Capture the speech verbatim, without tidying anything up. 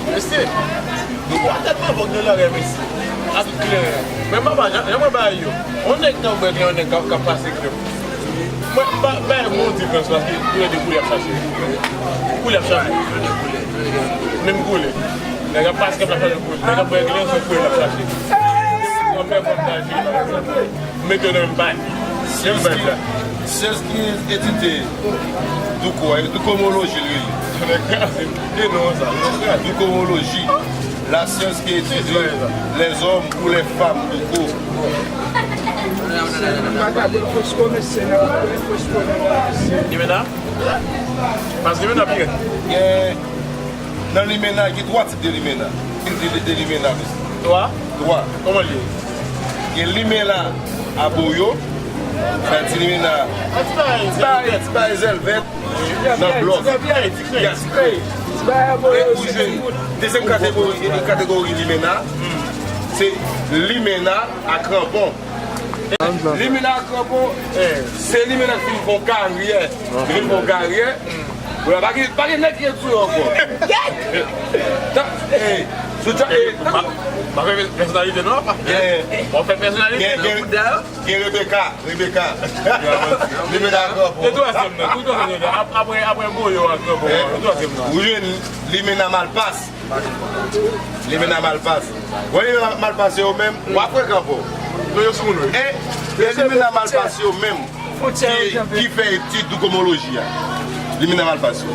Mesye, nou pa tèlman vòg nan lè, mesye. Ak kleren. Men papa, jan, jan mwen bay yo. On nèg nan bwè, yon nèg k ap, k ap pase kleren. Mwen, m pa, m pa yon diferans paske koulè de koulè ap chache. Koulè ap chache. Menm koulè. Nèg ap pase kleren ap chache koulè. Nèg ap bwè kleren se koulè ap chache. Mwen fè vòg la jwe. Mete nan menm bay. Menm bay la. Ceux qui étudient douko, doukomoloji li rele. Doukomoloji, la science qui étudie les hommes ou les femmes douko. Limena? Pas limena pi. Gen nan limena, gen twa tip de limena. Ki tip de, de limena, mesye? Twa? Twa. Kòman l ye? Gen limena aboyo, sa ti limena, ti bagay, ti bagay zèl vèt nan blòk. Ti bagay, ti bagay. Ti bagay aboyo, se ti bout. Dezyèm kategori, kategori limena, se limena a kranpon. Limena a kranpon, se limena ki fin fè yon karyè. Li fin fè yon karyè. Wè, pa gen, pa gen nèg ki ret sou yo ankò. Ta, eh, sou ta, eh, ta. Pa fè pèsonalite non, pa. Eh. Bon, fè pèsonalite. Gen, gen, gen Rebecca, Rebecca. Limena a kranpon. Se twazyèm nan, se twazyèm nan. Ap-, apre, apre Boyo a kranpon, se twazyèm nan. Ou jwenn limena malpas. Limena malpas. Wè limena malpas yo menm, w ap frekan pou. Non, yo sou moun, wi. E, e limena malpas yo menm ki, ki fè etid doukomoloji a. Limena malpas yo.